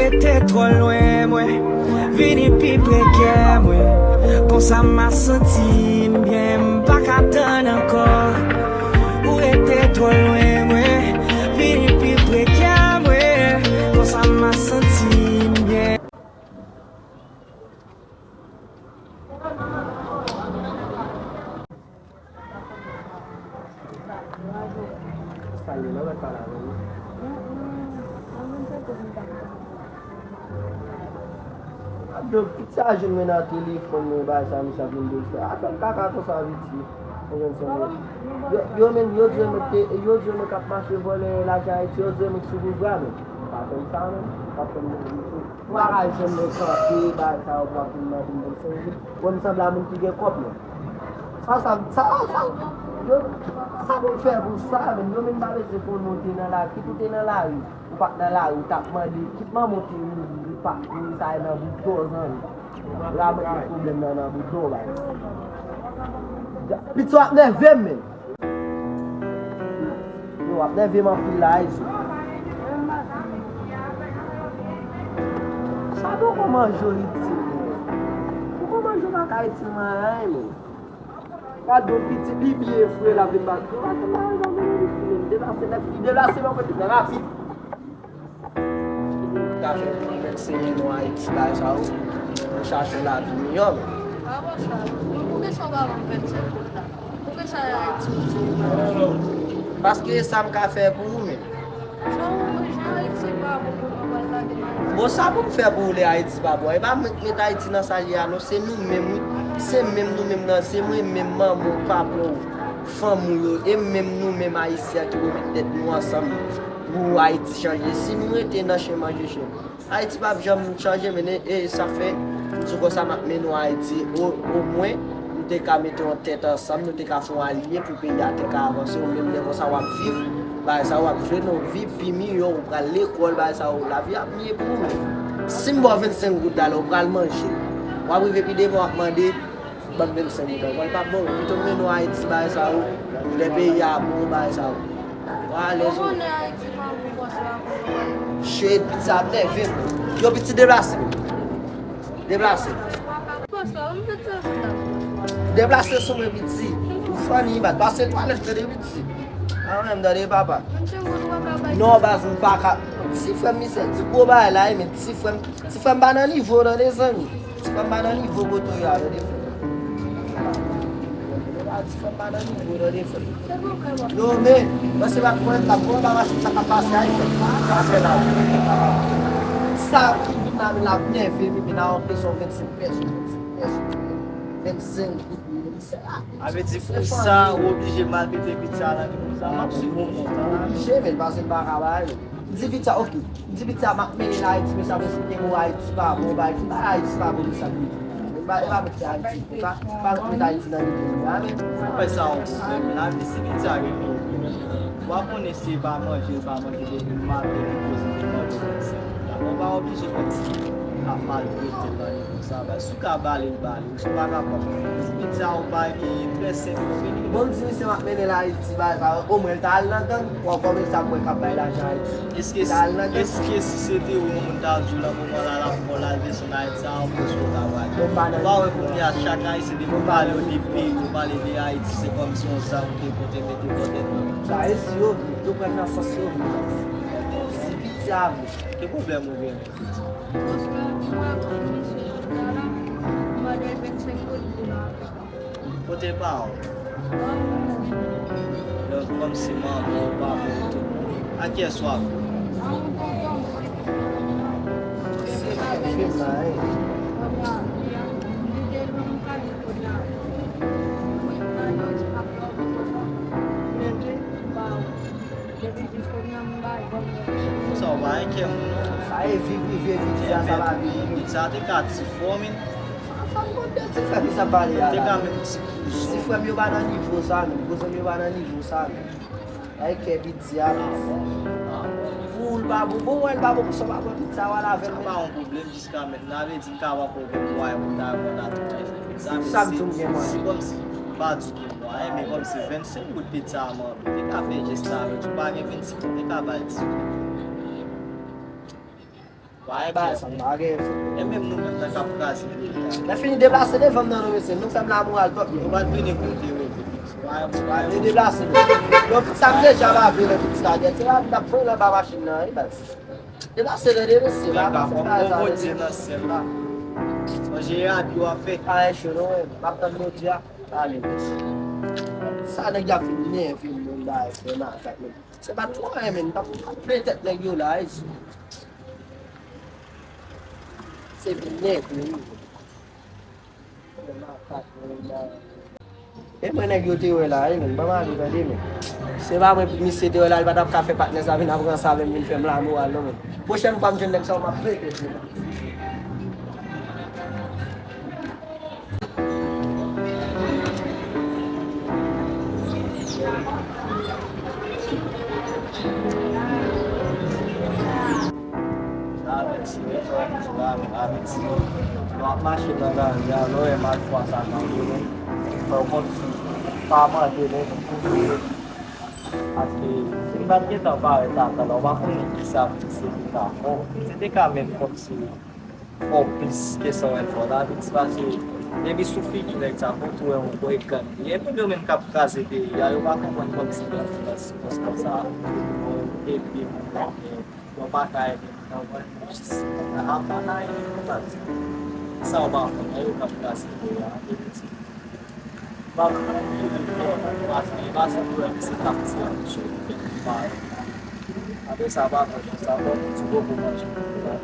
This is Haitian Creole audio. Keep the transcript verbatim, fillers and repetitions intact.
Rete twò lwen mwen, vini pi pre kè mwen. Konsa m a santi m byen, m pa ka tann ankò. Ou rete twò lwen mwen, vini pi pre kè mwen. Konsa m a santi m byen. Salye, mwen mèt pale avè w wi. Donk, piti a jwenn mwen nan telefòn mwen, bagay sa misye ap vin dwe fè. Afè kaka konsa, piti. Mwen jwenn se mwen. Yo, yo menm, yo di yo menm ke, yo di yo menm k ap mache vòlè lajan Ayiti, yo di yo menm sou pouvwa menm. Pa fè m sa menm, pa fè m menm ditou. Ou pa ka janm nan kanpe, bagay sa yo pou ap vin mande m vennsenk goud. Wè m sanble a moun ki gen kòb, non. Sa, sa, sa, sa, yo, sa pou m fè pou sa, menm? Yo menm pa bezwen konn ou te nan lari, kit ou te nan lari, ou pa t nan lari, ou t ap mande, kit manman w te mouri, li pa t mouri, sa e nan bout dò, zanmi. Ou pa mete pwoblèm nan nan bout dò, bay. Piti w ap nève m, menm. Yo, w ap nève m anpil la, Ayiti. Sa poko manje w itil, menm. Poko manje w pa ka itil mwen anyen, menm. Gad yon pitit, li byen fre, l ap vin bat. Yo, pa fè bagay sa, menm, itil, menm. Deplase, lè fini deplase, mwen kote, rapid. Ka fè pou nou vennsenk nou Ayiti, bagay sa yo, nou chache yon lavi miyò, men. Pa konsa, pou kisa w pa ban m vennsenk goud la? Pou kisa Ayiti ou di ou pa? Paske e sa m ka fè pou ou, men. Sa w wè, jan Ayiti pa bon pou nou pral lage nan Ayiti? Bon, sa pou m fè pou ou lè Ayiti pa bon? E pa mwen k met Ayiti nan sa l ye a, non, se nou menm, wi. Se menm nou menm nan, se mwen menm, manman w, papa w, fanmi w yo, e menm nou menm Ayisyen ki pou met tèt nou ansanm. Pou Ayiti chanje. Si nou rete nan chen manje chen, Ayiti p ap janm chanje, men e, e sa fè m di w konsa m ap mennen w Ayiti. O, omwen, nou te ka mete yon tèt ansanm, nou te ka fè yon alye pou peyi a te ka avanse. Ou menm lè konsa w ap viv, bagay sa w ap jwenn yon vi pi miyò, ou pral lekòl, bagay sa yo, lavi ap miye pou ou menm. Si m ba w vennsenk goud la, ou pral manje. W ap rive pi devan, w ap mande, Ban m vennsenk goud ankò, li p ap bon. Pito m mennen w Ayiti, bagay sa yo. Lè peyi a bon, bagay sa yo. Ou alèz wi. Shit, piti sa ap nève m. Yo, piti, deplase. Deplase. Deplase sou mwen, piti. Ou funny, bat. Pase twalèt, tande, piti. A, menm, tande, papa. Non, baz, m pa ka. Ti frè m, misye, ti gwo bagay la, men ti frè m, ti frè m pa nan nivo, tande, zanmi. Ti frè m pa nan nivo kote w ye a, tande, frè. Ti frè m pa nan nivo, tande, frè. Non, men, mwen se pa mwen, m t ap pran pa machin sa k ap pase a, frè. Pase la. Sa ki vin la, men l ap nève m, epi nan yon kesyon vennsenk pèso, vennsenk pèso, vennsenk goud, men se la. A vle di pou sa, ou oblije maltrete piti a nan nivo sa, m ap sou yon mont la. Oblije, men, pase m pa ka bay. M di piti a, oke. M di piti a, m ap mennen l Ayiti, men sa vle di ke Ayiti pa bon, bay, ki bay Ayiti pa bon, men sa vle di. Men bay, e pa mete Ayiti pou sa, pa mete Ayiti nan nivo li a, men. Sa fè sa yon pwoblèm, men lavi si piti a gen pwoblèm. W ap konnen si e pa manje, l pa manje, depi l maten, li poze, li manje, men se la. Ou pa oblije kòmsi ap maltrete l nan nivo sa, bay. Si w ka ba li, l ba li. Ou pa ka pran. Piti a ou bay li trè senp, ou fini. Bon, m di misye m ap mennen l Ayiti, bagay sa yo. Omwen l ta al nan gang, w ap konprann sa m wè k ap bay lajan Ayiti. Èske, èske si se te ou, yon moun ta di w nan moman la, l ap pran l al desann Ayiti a, yon pòs ou ta pral. Ou pa wè kounye a, chak Ayisyen depi w pale yo de peyi, w pale de Ayiti, se kòmsi yon zam ou te pote mete bò tèt ou. Sa e si yo vle, yo pran nan sans yo vle. Si piti a vle. Ki pwoblèm ou gen? Kote pa w? Donk, kòmsi manman w, papa w, tout moun. A kiyès w ap? Se menm fim la, wi. Sa w pa enkyè moun, non. Sa e vi prive, piti a, sa pa vi. Piti a te ka ti fò, men. Sa m konn de ti frè m sa pale a la. Te ka menm ti kouzon. Ti frè m yo pa nan nivo sa, menm. Kouzon m yo pa nan nivo sa, menm. Ay, kè piti a, menm. Pou l pa bon, bon, wè l pa bon, pou sa w pa pran piti a, w al avè l. Sa pa yon pwoblèm. Jiska mentnan, sa vle di m ka pa pran okenn mwayen pou m ta reponn a tout kesyon. Sa vle di, si kòmsi m pa di w gen mwayen, men kòmsi vennsenk goud piti a m anvi, te ka fè jès la avè l. Si w pa gen vennsenk goud, te ka ba l dis goud. Bay sa m pa gen. E menm nou menm nan k ap kraze peyi a. Lè fini deplase devan m nan nou mesye, nou fè m lamoral twòp. Nou pa t vini pou nou te rete. Bay bay. Vini deplase nou. Yo, sa m deja pa vle lè pitit la dèt. Se la m t ap voye l anba machin nan, wi, baz. Deplase lè de mesye, la pa fè bagay sa mesye. Nan syèl la. Manje rabi w ap fè. Pa enche non, men m ap tann jodi a. Ale mesye. Sa nèg y ap vin nève m, men bagay fè makak, men. Se pa twò anyen, men m t ap plen tèt nèg yo la, isi. Se vin nève m. E mwen nèg yo te wè la, wi, men ban m ale tande, men. Se pa mwen misye te wè la, li pa t ap ka fè patnè sa vin ap ranse avè m, vin fè m lamoral non, men. Pwochèn fwa m jwenn nèg sa yo, m ap pete, men. Avèk si reto, avèk si lè w ap mache nan lari a, lè w wè malfwa sa nan do nou, fè w kòmsi pa mande nou pou nou. Paske si m pa t gentan parèt atalè, w pa konnen kisa pou se te ka fè w. Se te ka menm kòmsi fè w plis ke sa w wè l fè w. Sa vle di, paske depi sou figi nèg sa, fò w tou wè yon gwo ekran. E moun yo menm k ap kraze peyi a, yo pa konprann kòmsi nan sikonstans sa a, bon, yo te vle moun nan, men yo pa ka ede moun nan, jis nan ap bataye, sa vle di, sa w pa konn, nan yo k ap kraze peyi a, e di, pa, paske, paske pou wè misye t ap tire misye, li fè li pa. Apre sa, pa konn sa, bon, ti bobo manje pou la.